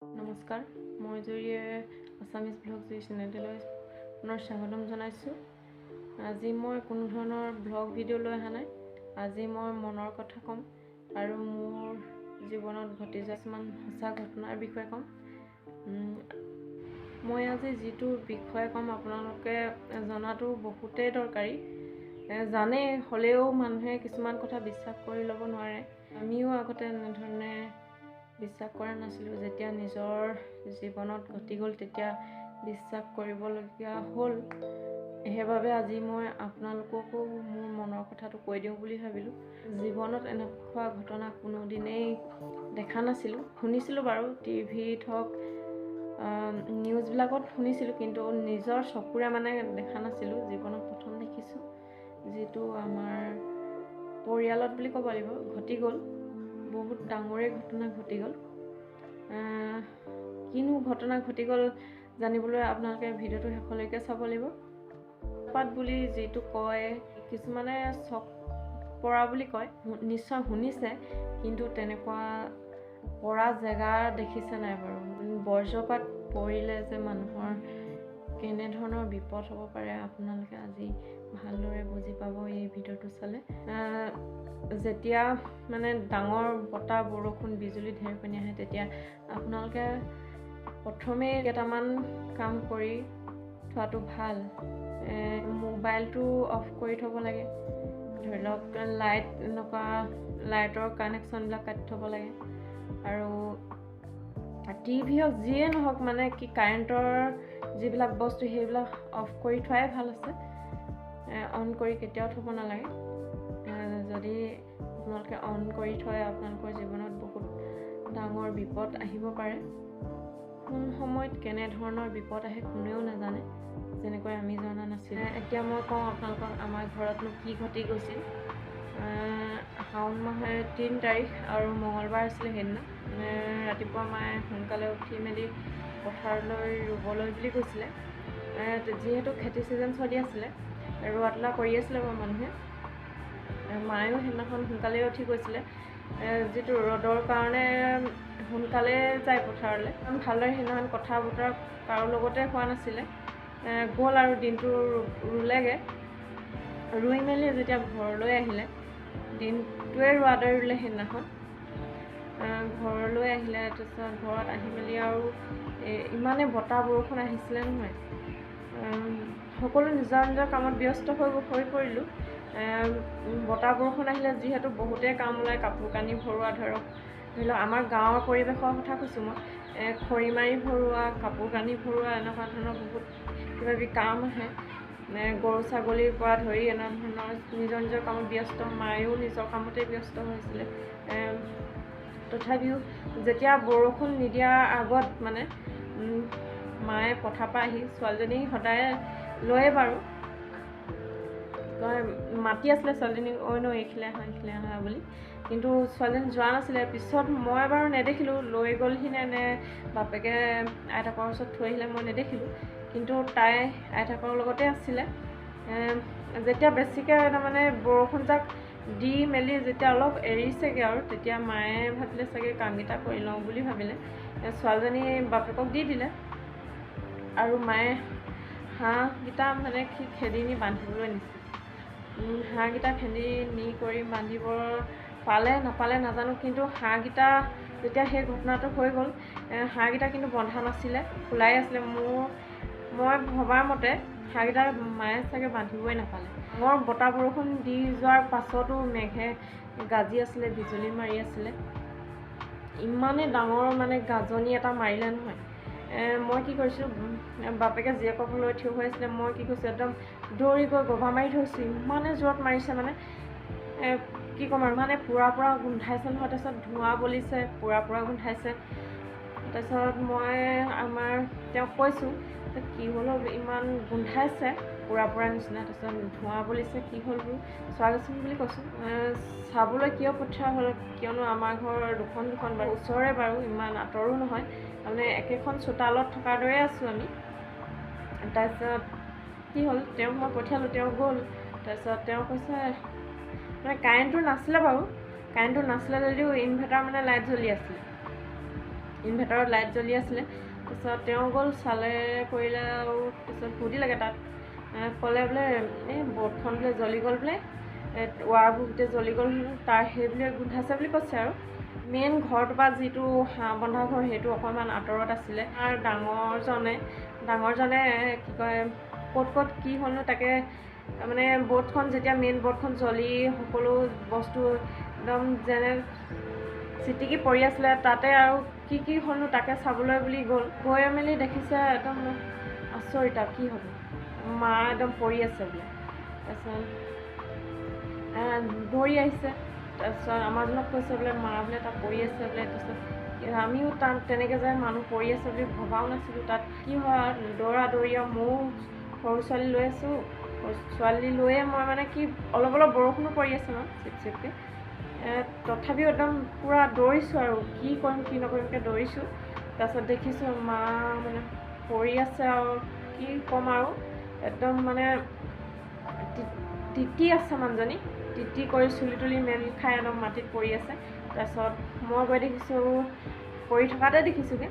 নমস্কাৰ, মই জৰিয়ে Assamese blog জুই চেনেলটোলৈ পুনৰ স্বাগতম জনাইছোঁ। আজি মই কোনো ধৰণৰ ব্লগ ভিডিঅ' লৈ অহা নাই। আজি মই মনৰ কথা ক'ম আৰু মোৰ জীৱনত ঘটি যোৱা কিছুমান সঁচা ঘটনাৰ বিষয়ে ক'ম। মই আজি যিটো বিষয়ে ক'ম, আপোনালোকে জনাটো বহুতেই দৰকাৰী। জানেই, হ'লেও মানুহে কিছুমান কথা বিশ্বাস কৰি ল'ব নোৱাৰে। আমিও আগতে এনেধৰণে বিশ্বাস কৰা নাছিলোঁ। যেতিয়া নিজৰ জীৱনত ঘটি গ'ল, তেতিয়া বিশ্বাস কৰিবলগীয়া হ'ল। সেইবাবে আজি মই আপোনালোককো মোৰ মনৰ কথাটো কৈ দিওঁ বুলি ভাবিলোঁ। জীৱনত এনেকুৱা ঘটনা কোনোদিনেই দেখা নাছিলোঁ। শুনিছিলোঁ বাৰু, টিভিত হওক, নিউজবিলাকত শুনিছিলোঁ, কিন্তু নিজৰ চকুৰে মানে দেখা নাছিলোঁ। জীৱনত প্ৰথম দেখিছোঁ, যিটো আমাৰ পৰিয়ালত বুলি ক'ব লাগিব ঘটি গ'ল। বহুত ডাঙৰেই ঘটনা ঘটি গ'ল। কিনো ঘটনা ঘটি গ'ল জানিবলৈ আপোনালোকে ভিডিঅ'টো শেষলৈকে চাব লাগিব। পাত বুলি যিটো কয়, কিছুমানে চক পৰা বুলি কয়, নিশ্চয় শুনিছে, কিন্তু তেনেকুৱা পৰা জেগা দেখিছে নাই বাৰু? বজ্ৰপাত পৰিলে যে মানুহৰ কেনেধৰণৰ বিপদ হ'ব পাৰে, আপোনালোকে আজি ভালদৰে বুজি পাব এই ভিডিঅ'টো চালে। যেতিয়া মানে ডাঙৰ বতাহ, বৰষুণ, বিজুলী, ঢেৰেকনি আহে, তেতিয়া আপোনালোকে প্ৰথমেই কেইটামান কাম কৰি থোৱাটো ভাল। মোবাইলটো অফ কৰি থ'ব লাগে, ধৰি লওক লাইট, এনেকুৱা লাইটৰ কানেকশ্যনবিলাক কাটি থ'ব লাগে আৰু টিভি হওক, যিয়ে নহওক, মানে কি কাৰেণ্টৰ যিবিলাক বস্তু সেইবিলাক অফ কৰি থোৱাই ভাল আছে। অন কৰি কেতিয়াও থ'ব নালাগে। যদি আপোনালোকে অন কৰি থয়, আপোনালোকৰ জীৱনত বহুত ডাঙৰ বিপদ আহিব পাৰে। কোন সময়ত কেনেধৰণৰ বিপদ আহে কোনেও নাজানে, যেনেকৈ আমি জনা নাছিলোঁ। এতিয়া মই কওঁ আপোনালোকক আমাৰ ঘৰতনো কি ঘটি গৈছিল। শাওণ মাহৰ 3 তাৰিখ আৰু মঙলবাৰ আছিলে সেইদিনা। ৰাতিপুৱা মায়ে সোনকালে উঠি মেলি পথাৰলৈ ৰুবলৈ বুলি গৈছিলে। যিহেতু খেতি ছিজন চলি আছিলে, ৰোৱা তোলা কৰি আছিলে বাৰু মানুহে। মায়েও সেইদিনাখন সোনকালেই উঠি গৈছিলে, যিটো ৰ'দৰ কাৰণে সোনকালে যায় পথাৰলৈ। ভালদৰে সেইদিনাখন কথা বতৰা কাৰো লগতে হোৱা নাছিলে। গ'ল আৰু দিনটো ৰুলেগৈ। ৰুই মেলি যেতিয়া ঘৰলৈ আহিলে, দিনটোৱে ৰোৱা দৰে ৰুলে সেইদিনাখন। ঘৰলৈ আহিলে, তাৰপিছত ঘৰত আহি মেলি আৰু ইমানেই বতাহ বৰষুণ আহিছিলে নহয়, সকলো নিজৰ নিজৰ কামত ব্যস্ত হৈ পৰিলোঁ। বতাহ বৰষুণ আহিলে যিহেতু বহুতেই কাম ওলায়, কাপোৰ কানি ভৰোৱা, ধৰি লওক আমাৰ গাঁৱৰ পৰিৱেশৰ কথা কৈছোঁ মই, খৰি মাৰি ভৰোৱা, কাপোৰ কানি ভৰোৱা, এনেকুৱা ধৰণৰ বহুত কিবা কিবি কাম আহে। গৰু ছাগলীৰ পৰা ধৰি এনেধৰণৰ নিজৰ নিজৰ কামত ব্যস্ত। মায়েও নিজৰ কামতে ব্যস্ত হৈছিলে। তথাপিও যেতিয়া বৰষুণ নিদিয়াৰ আগত মানে মায়ে পথাৰৰ পৰা আহি ছোৱালীজনী সদায় লৈয়ে বাৰু কয়, মাতি আছিলে ছোৱালীজনীক, ঐ ন এইখিলে আহা, এইখিলে আহা বুলি, কিন্তু ছোৱালীজনী যোৱা নাছিলে। পিছত মই বাৰু নেদেখিলোঁ, লৈ গ'লহি নে বাপেকে আইতাকৰ ওচৰত থৈ আহিলে, মই নেদেখিলোঁ, কিন্তু তাই আইতাকৰ লগতে আছিলে। যেতিয়া বেছিকৈ তাৰমানে বৰষুণজাক দি মেলি যেতিয়া অলপ এৰিছেগৈ আৰু, তেতিয়া মায়ে ভাবিলে চাগে কামকেইটা কৰি লওঁ বুলি ভাবিলে, ছোৱালীজনী বাপেকক দি দিলে আৰু মায়ে হাঁহকেইটা মানে কি খেদি নি বান্ধিবলৈ নিছে। হাঁহকেইটা খেদি নি কৰি বান্ধিব পালে নাপালে নাজানো, কিন্তু হাঁহকেইটা যেতিয়া সেই ঘটনাটো হৈ গ'ল, হাঁহকেইটা কিন্তু বন্ধা নাছিলে, খোলাই আছিলে। মই ভবাৰ মতে হাঁহকেইটা মায়ে চাগে বান্ধিবই নাপালে। ডাঙৰ বতাহ বৰষুণ দি যোৱাৰ পাছতো মেঘে গাজি আছিলে, বিজুলী মাৰি আছিলে। ইমানেই ডাঙৰ মানে গাজনি এটা মাৰিলে নহয়, মই কি কৰিছোঁ, বাপেকে জীয়েকক লৈ থিয় হৈ আছিলে, মই কি কৰিছোঁ, একদম দৌৰি গৈ গভা মাৰি থৈছোঁ। ইমানে জোৰত মাৰিছে, মানে কি ক'ম আৰু, মানে পুৰা পুৰা গোন্ধাইছে নহয়। তাৰপিছত ধোঁৱা বলিছে, পুৰা পুৰা গোন্ধাইছে। তাৰপিছত মই আমাৰ তেওঁক কৈছোঁ, কি হ'ল ইমান গোন্ধাইছে পুৰা পুৰা নিচিনা, তাৰপিছত ধোঁৱা বলিছে, কি হ'ল বোলো চোৱাগৈচোন বুলি কৈছোঁ। চাবলৈ কিয় পঠিওৱা হ'ল, কিয়নো আমাৰ ঘৰ দুখন দুখন বাৰু, ওচৰৰে বাৰু, ইমান আঁতৰো নহয়, তাৰমানে একেখন চোতালত থকাৰ দৰে আছোঁ আমি। তাৰপিছত কি হ'ল, তেওঁক মই পঠিয়ালোঁ, তেওঁ গ'ল। তাৰপিছত তেওঁ কৈছে, মানে কাৰেণ্টটো নাছিলে বাৰু, কাৰেণ্টটো নাছিলে যদিও ইনভাৰ্টাৰ মানে লাইট জ্বলি আছিলে। ইনভাৰ্টাৰত লাইট জ্বলি আছিলে। তাৰপিছত তেওঁ গ'ল চালে কৰিলে আৰু তাৰপিছত সুধিলেগৈ তাত, ক'লে বোলে এই বৰ্ডখন বোলে জ্বলি গ'ল বোলে, ৱাৰবোৰ গোটেই জ্বলি গ'ল, তাৰ সেই বোলে গোন্ধাইছে বুলি কৈছে। আৰু মেইন ঘৰটোৰ পৰা যিটো হাঁহ বন্ধা ঘৰ সেইটো অকণমান আঁতৰত আছিলে। আৰু ডাঙৰজনে কি কয় ক'ত ক'ত কি হ'লনো তাকে মানে বৰ্ডখন যেতিয়া মেইন বৰ্ডখন জ্বলি সকলো বস্তু একদম যেনে চিটিকি পৰি আছিলে, তাতে আৰু কি কি হ'লনো তাকে চাবলৈ বুলি গ'ল। গৈ মেলি দেখিছে একদম আচৰিত আৰু কি হ'ব, মা একদম পৰি আছে বোলে। তাৰপিছত দৌৰি আহিছে। তাৰপিছত আমাৰজনক কৈছে বোলে মা বোলে তাত পৰি আছে বোলে। তাৰপিছত আমিও তাত তেনেকৈ যে মানুহ পৰি আছে বুলি ভবাও নাছিলোঁ। তাত কি হয় দৌৰা দৌৰি আৰু ময়ো সৰু ছোৱালী লৈ আছোঁ, ছোৱালী লৈয়ে মই মানে কি অলপ অলপ বৰষুণো পৰি আছে ন চিপ চিপকৈ, তথাপিও একদম পূৰা দৌৰিছোঁ আৰু কি কৰিম কি নকৰিমকৈ দৌৰিছোঁ। তাৰপিছত দেখিছোঁ মা মানে পৰি আছে আৰু কি ক'ম আৰু একদম মানে তিতি আছে মানুহজনী, তিতি কৰি চুলি তুলি মেল খাই একদম মাটিত পৰি আছে। তাৰপিছত মই গৈ দেখিছোঁ পৰি থকাতে দেখিছোঁগৈ,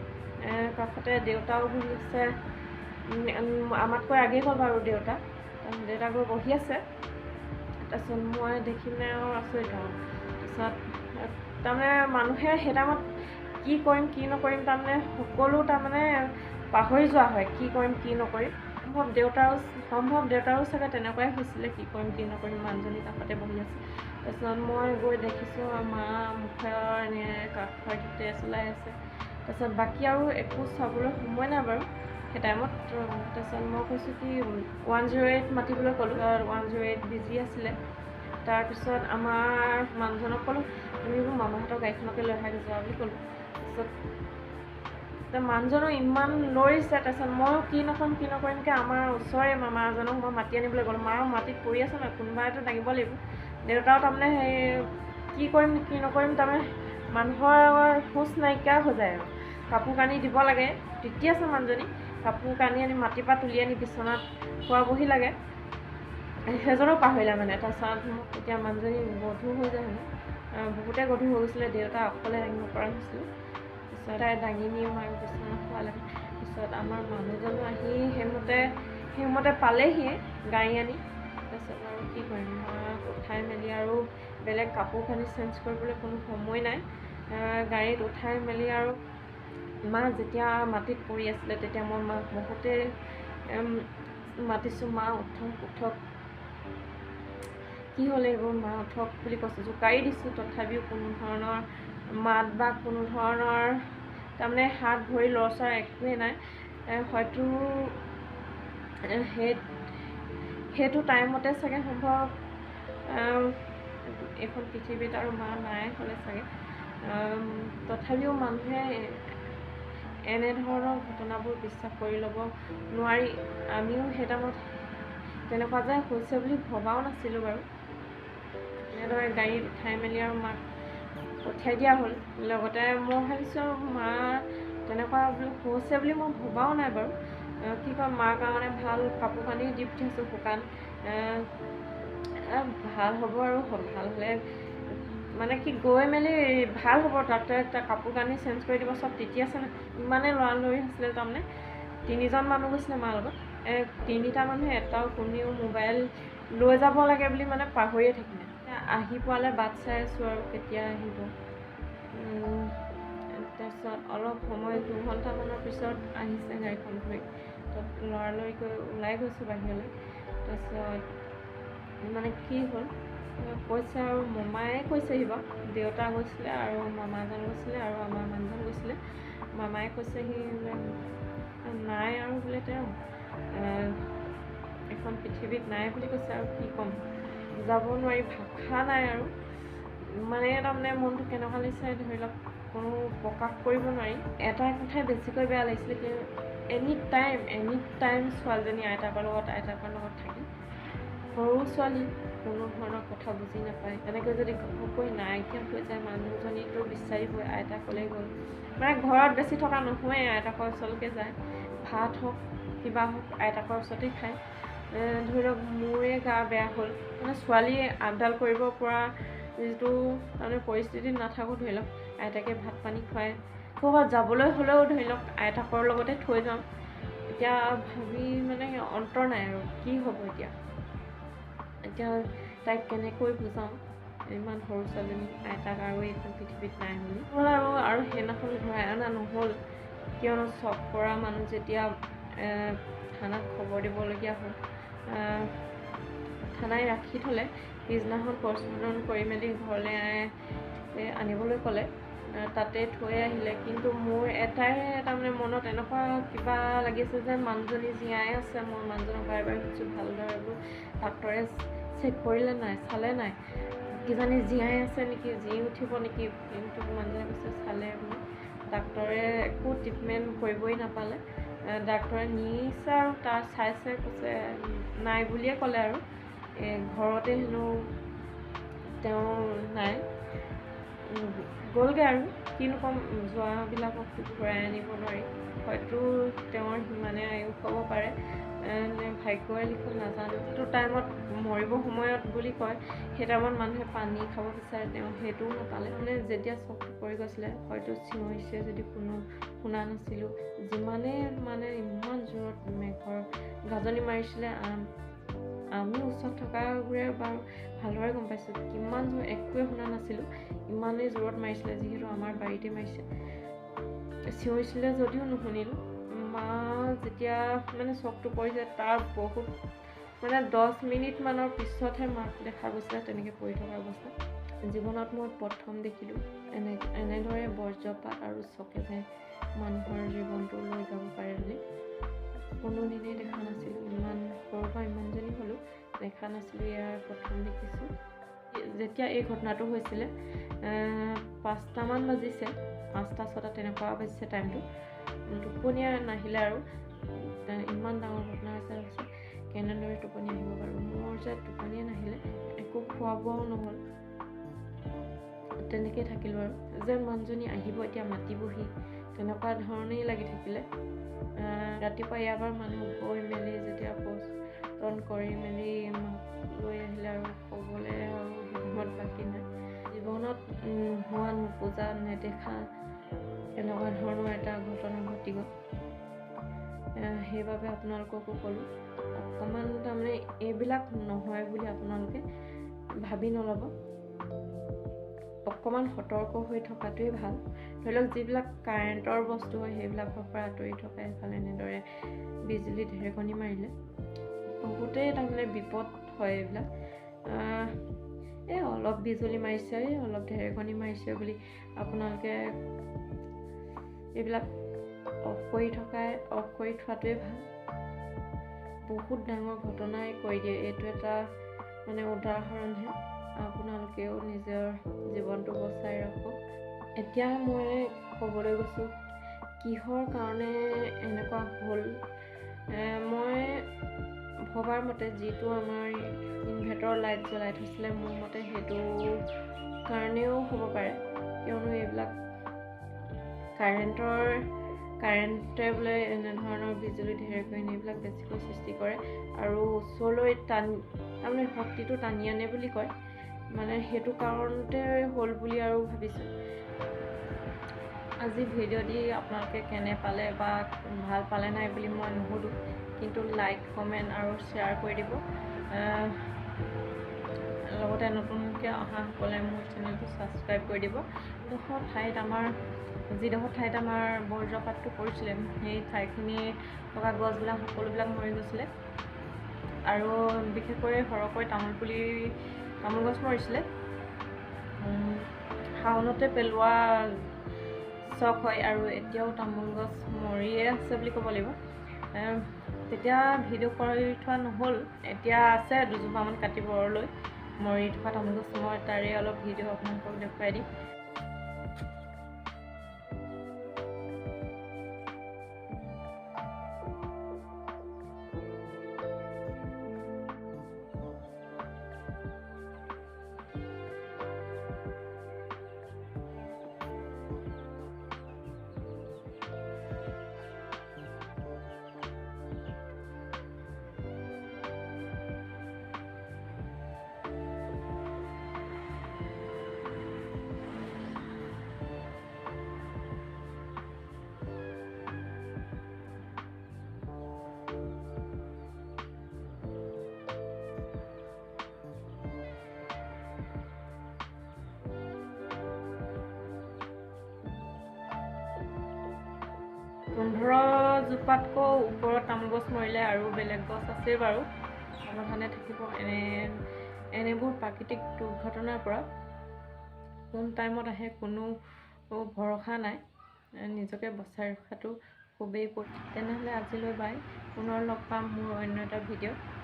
কাষতে দেউতাও বহি আছে, আমাতকৈ আগেই গ'ল বাৰু দেউতা, দেউতা গৈ বহি আছে। তাৰপিছত মই দেখি মানে আৰু আচৰিত আৰু। তাৰপিছত তাৰমানে মানুহে সেই টাইমত কি কৰিম কি নকৰিম তাৰমানে সকলো তাৰমানে পাহৰি যোৱা হয়, কি কৰিম কি নকৰিম। সম্ভৱ দেউতাৰো চাগে তেনেকুৱাই হৈছিলে, কি কৰিম কি নকৰিম, মানুহজনী কাষতে বহি আছে। তাৰপিছত মই গৈ দেখিছোঁ মা মুখৰ এনে কাষৰ তেজ ওলাই আছে। তাৰপিছত বাকী আৰু একো চাবলৈ সময় নাই বাৰু সেই টাইমত। তাৰপিছত মই কৈছোঁ কি 108 মাতিবলৈ ক'লোঁ, 108 বিজি আছিলে। তাৰপিছত আমাৰ মানুহজনক ক'লোঁ তুমি মামাহঁতৰ গাড়ীখনকে লৈ আহাগৈ যোৱা বুলি ক'লোঁ। তাৰপিছত মানুহজনো ইমান লৰিছে। তাৰপিছত ময়ো কি নকৰিম কি নকৰিমকৈ আমাৰ ওচৰৰে মামা এজনক মই মাতি আনিবলৈ গ'লোঁ। মা মাটিত পৰি আছে ন, কোনোবা এটা দাঙিব লাগিব। দেউতাও তাৰমানে সেই কি কৰিম কি নকৰিম তাৰমানে মানুহৰ হুঁচ নাইকিয়া হৈ যায় আৰু। কাপোৰ কানি দিব লাগে, তিতি আছে মানুহজনী, কাপোৰ কানি আনি মাটিৰ পৰা তুলি আনি বিচনাত খোৱাবহি লাগে, সেইজনো পাহৰিলে মানে। তাৰপিছত মোক তেতিয়া মানুহজনী গধুৰ হৈ যায় হেনো, বহুতে গধুৰ হৈ গৈছিলে, দেউতা অকলে দাঙিব পৰা নাছিলোঁ। তাৰপিছত তাই দাঙি নি মাক বিচনাত খোৱালে। তাৰপিছত আমাৰ মানুহজনো আহি সেইমতে পালেহিয়ে গাড়ী আনি। তাৰপিছত আৰু কি কৰিম, মাক উঠাই মেলি আৰু বেলেগ কাপোৰ কানি চেঞ্জ কৰিবলৈ কোনো সময় নাই, গাড়ীত উঠাই মেলি আৰু মা যেতিয়া মাটিত পৰি আছিলে তেতিয়া মই মাক বহুতেই মাতিছোঁ, মা উঠক উঠক, কি হ'ল এইবোৰ, মা উঠক বুলি কৈছোঁ, জোকাৰি দিছোঁ। তথাপিও কোনো ধৰণৰ মাত বা কোনো ধৰণৰ তাৰমানে হাত ভৰি লৰচৰ একোৱেই নাই। হয়তো সেইটো টাইমতে চাগে সম্ভৱ এইখন পৃথিৱীত আৰু মা নাই হ'লে চাগে। তথাপিও মানুহে এনেধৰণৰ ঘটনাবোৰ বিশ্বাস কৰি ল'ব নোৱাৰি। আমিও সেই টাইমত তেনেকুৱা যে হৈছে বুলি ভবাও নাছিলোঁ বাৰু। এনেদৰে গাড়ীত উঠাই মেলি আৰু মাক পঠিয়াই দিয়া হ'ল। লগতে মই ভাবিছোঁ মা তেনেকুৱা হৈছে বুলি মই ভবাও নাই বাৰু। কি কয় মাৰ কাৰণে ভাল কাপোৰ কানি দি পঠিয়াইছোঁ শুকান, ভাল হ'ব আৰু ভাল হ'লে মানে কি গৈ মেলি ভাল হ'ব, তাতে কাপোৰ কানি চেঞ্জ কৰি দিব, চব তিতি আছে ন। ইমানেই লৰালৰি হৈছিলে তাৰমানে, তিনিজন মানুহ গৈছিলে মাৰ লগত, তিনিটা মানুহে এটাও কোনেও মোবাইল লৈ যাব লাগে বুলি মানে পাহৰিয়ে থাকিলে। আহি পোৱালে বাট চাই আছোঁ আৰু কেতিয়া আহিব। তাৰপিছত অলপ সময় 2 ঘণ্টামানৰ পিছত আহিছে গাড়ীখন ঘূৰি। তাত লৰালৰিকৈ ওলাই গৈছোঁ বাহিৰলৈ। তাৰপিছত মানে কি হ'ল কৈছে আৰু মামায়ে কৈছেহি বাৰু, দেউতা গৈছিলে আৰু মামাজন গৈছিলে আৰু আমাৰ মানুহজন গৈছিলে। মামায়ে কৈছেহি বোলে নাই আৰু বোলে তেওঁ এখন পৃথিৱীত নাই বুলি কৈছে। আৰু কি ক'ম, বুজাব নোৱাৰি, ভাষা নাই আৰু। মানে তাৰমানে মনটো কেনেকুৱা লাগিছে ধৰি লওক কোনো প্ৰকাশ কৰিব নোৱাৰি। এটা কথাই বেছিকৈ বেয়া লাগিছিলে কি এনি টাইম ছোৱালীজনী আইতাকৰ লগত থাকে। সৰু ছোৱালী, কোনো ধৰণৰ কথা বুজি নাপায়। তেনেকৈ যদি ঘপকৈ নাইকিয়া হৈ যায় মানুহজনীতো বিচাৰিবই, আইতাকলৈ গ'ল। মানে ঘৰত বেছি থকা নহয়ে, আইতাকৰ ওচৰলৈকে যায়, ভাত হওক কিবা হওক আইতাকৰ ওচৰতেই খায়। ধৰি লওক মোৰে গা বেয়া হ'ল, মানে ছোৱালীয়ে আপডাল কৰিব পৰা যিটো তাৰমানে পৰিস্থিতিত নাথাকোঁ। ধৰি লওক আইতাকে ভাত পানী খুৱায়, ক'ৰবাত যাবলৈ হ'লেও ধৰি লওক আইতাকৰ লগতে থৈ যাওঁ। এতিয়া ভাবি মানে অন্তৰ নাই আৰু কি হ'ব এতিয়া। এতিয়া তাইক কেনেকৈ বুজাওঁ, ইমান সৰু ছোৱালীজনী, আইতাক আৰু এইখন পৃথিৱীত নাই বুলি হ'ল। আৰু আৰু সেইদিনাখন ঘূৰাই অনা নহ'ল, কিয়নো চক পৰা মানুহ যেতিয়া থানাত খবৰ দিবলগীয়া হ'ল, থানাই ৰাখি থ'লে। পিছদিনাখন পষ্টমৰ্টম কৰি মেলি ঘৰলৈ আনিবলৈ ক'লে, তাতে থৈ আহিলে। কিন্তু মোৰ এটাই তাৰমানে মনত এনেকুৱা কিবা লাগিছে যে মানুহজনী জীয়াই আছে। মই মানুহজনক বাৰে বাৰে সুধিছোঁ ভালদৰে বোলো ডাক্তৰে চেক কৰিলে নাই, চালে নাই, কিজানি জীয়াই আছে নেকি, জি উঠিব নেকি। কিন্তু মানুহজনে কৈছে চালে বোলে, ডাক্তৰে একো ট্ৰিটমেণ্ট কৰিবই নাপালে। ডাক্তৰে নিছে আৰু তাৰ চাইছে, কৈছে নাই বুলিয়ে ক'লে। আৰু ঘৰতে হেনো তেওঁ নাই, গ'লগৈ। আৰু কিনো ক'ম, যোৱাবিলাককতো ঘূৰাই আনিব নোৱাৰি। হয়তো তেওঁৰ সিমানে আয়ুস হ'ব পাৰে, নে ভাগ্যই লিখোঁ নাজানো। যিটো টাইমত মৰিব সময়ত বুলি কয়, সেই টাইমত মানুহে পানী খাব বিচাৰে, তেওঁ সেইটোও নাপালে। মানে যেতিয়া চকটো পৰি গৈছিলে, হয়তো চিঞৰিছে যদি কোনো শুনা নাছিলোঁ। যিমানেই মানে ইমান জোৰত মেঘৰ গাজনি মাৰিছিলে, আমি ওচৰত থকাবোৰে বাৰু ভালদৰে গম পাইছোঁ, কিমান জোৰ একোৱে শুনা নাছিলোঁ, ইমানেই জোৰত মাৰিছিলে। যিহেতু আমাৰ বাৰীতে মাৰিছে, চিঞৰিছিলে যদিও নুশুনিলোঁ। মা যেতিয়া মানে চকটো পৰিছে, তাৰ বহুত মানে 10 মিনিটমানৰ পিছতহে মাক দেখা গৈছিলে তেনেকৈ পৰি থকা অৱস্থাত। জীৱনত মই প্ৰথম দেখিলোঁ এনেদৰে বজ্ৰপাত আৰু চকে যে মানুহৰ জীৱনটো লৈ যাব পাৰে বুলি। কোনোদিনেই দেখা নাছিলোঁ, ইমান সৰুৰ পৰা ইমানজনী হ'লোঁ দেখা নাছিলোঁ, ইয়াৰ প্ৰথম দেখিছোঁ। যেতিয়া এই ঘটনাটো হৈছিলে 5টামান বাজিছে, 5টা 6টা তেনেকুৱা বাজিছে টাইমটো। টোপনিয়ে নাহিলে আৰু ইমান ডাঙৰ ঘটনা হৈছে, কেনেদৰে টোপনি আহিব বাৰু। মোৰ যে টোপনিয়ে নাহিলে, একো খোৱা বোৱাও নহ'ল, তেনেকেই থাকিলোঁ। আৰু যে মানুহজনী আহিব এতিয়া মাতিবহি, তেনেকুৱা ধৰণেই লাগি থাকিলে। ৰাতিপুৱা ইয়াৰ পৰা মানুহ গৈ মেলি যেতিয়া পষ্টমৰ্টম কৰি মেলি মাক লৈ আহিলে, আৰু ক'বলৈ আৰু সেই সময়ত বাকী নাই। জীৱনত নোহোৱা নোপোজা নেদেখা এনেকুৱা ধৰণৰ এটা ঘটনা ঘটি গ'ল। সেইবাবে আপোনালোককো ক'লোঁ, অকণমান তাৰমানে এইবিলাক নহয় বুলি আপোনালোকে ভাবি নল'ব, অকণমান সতৰ্ক হৈ থকাটোৱেই ভাল। ধৰি লওক যিবিলাক কাৰেণ্টৰ বস্তু হয় সেইবিলাকৰ পৰা আঁতৰি থকাই ভাল। এনেদৰে বিজুলী ঢেৰেকনি মাৰিলে বহুতেই তাৰমানে বিপদ হয় এইবিলাক। এই অলপ বিজুলী মাৰিছে, এই অলপ ঢেৰেকনি মাৰিছে বুলি আপোনালোকে এইবিলাক অফ কৰি থোৱাটোৱে ভাল। বহুত ডাঙৰ ঘটনাই কৰি দিয়ে, এইটো এটা মানে উদাহৰণহে। আপোনালোকেও নিজৰ জীৱনটো বচাই ৰাখক। এতিয়া মই ক'বলৈ গৈছোঁ কিহৰ কাৰণে এনেকুৱা হ'ল। মই ভবাৰ মতে যিটো আমাৰ ইনভাৰ্টাৰ লাইট জ্বলাই থৈছিলে, মোৰ মতে সেইটো কাৰণেও হ'ব পাৰে। কিয়নো এইবিলাক কাৰেণ্টে বোলে এনেধৰণৰ বিজুলী ঢেৰেকনি এইবিলাক বেছিকৈ সৃষ্টি কৰে আৰু ওচৰলৈ তাৰমানে শক্তিটো টানি আনে বুলি কয়। মানে সেইটো কাৰণতে হ'ল বুলি আৰু ভাবিছোঁ। আজি ভিডিঅ' দি আপোনালোকে কেনে পালে বা ভাল পালে নাই বুলি মই নুসুধোঁ, কিন্তু লাইক, কমেণ্ট আৰু শ্বেয়াৰ কৰি দিব। লগতে নতুনকৈ অহাসকলে মোৰ চেনেলটো ছাবস্ক্ৰাইব কৰি দিব। যিডোখৰ ঠাইত আমাৰ বজ্ৰপাতটো পৰিছিলে, সেই ঠাইখিনি থকা গছবিলাক সকলোবিলাক মৰি গৈছিলে। আৰু বিশেষকৈ সৰহকৈ তামোল গছ মৰিছিলে। শাওনতে পেলোৱা চখ হয় আৰু এতিয়াও তামোল গছ মৰিয়ে আছে বুলি ক'ব লাগিব। তেতিয়া ভিডিঅ' কৰি থোৱা নহ'ল, এতিয়া আছে দুজোপামান কাটিবলৈ মৰি থকা তামোল গছ। মই তাৰে অলপ ভিডিঅ' আপোনালোকক দেখুৱাই দিম। 15 জোপাতকৈ ওপৰত তামোল গছ মৰিলে আৰু বেলেগ গছ আছে বাৰু। সাৱধানে থাকিব এনেবোৰ প্ৰাকৃতিক দুৰ্ঘটনাৰ পৰা। কোন টাইমত আহে কোনো ভৰসা নাই। নিজকে বচাই ৰখাটো খুবেই। তেনেহ'লে আজিলৈ বাই, পুনৰ লগ পাম মোৰ অন্য এটা ভিডিঅ'ত।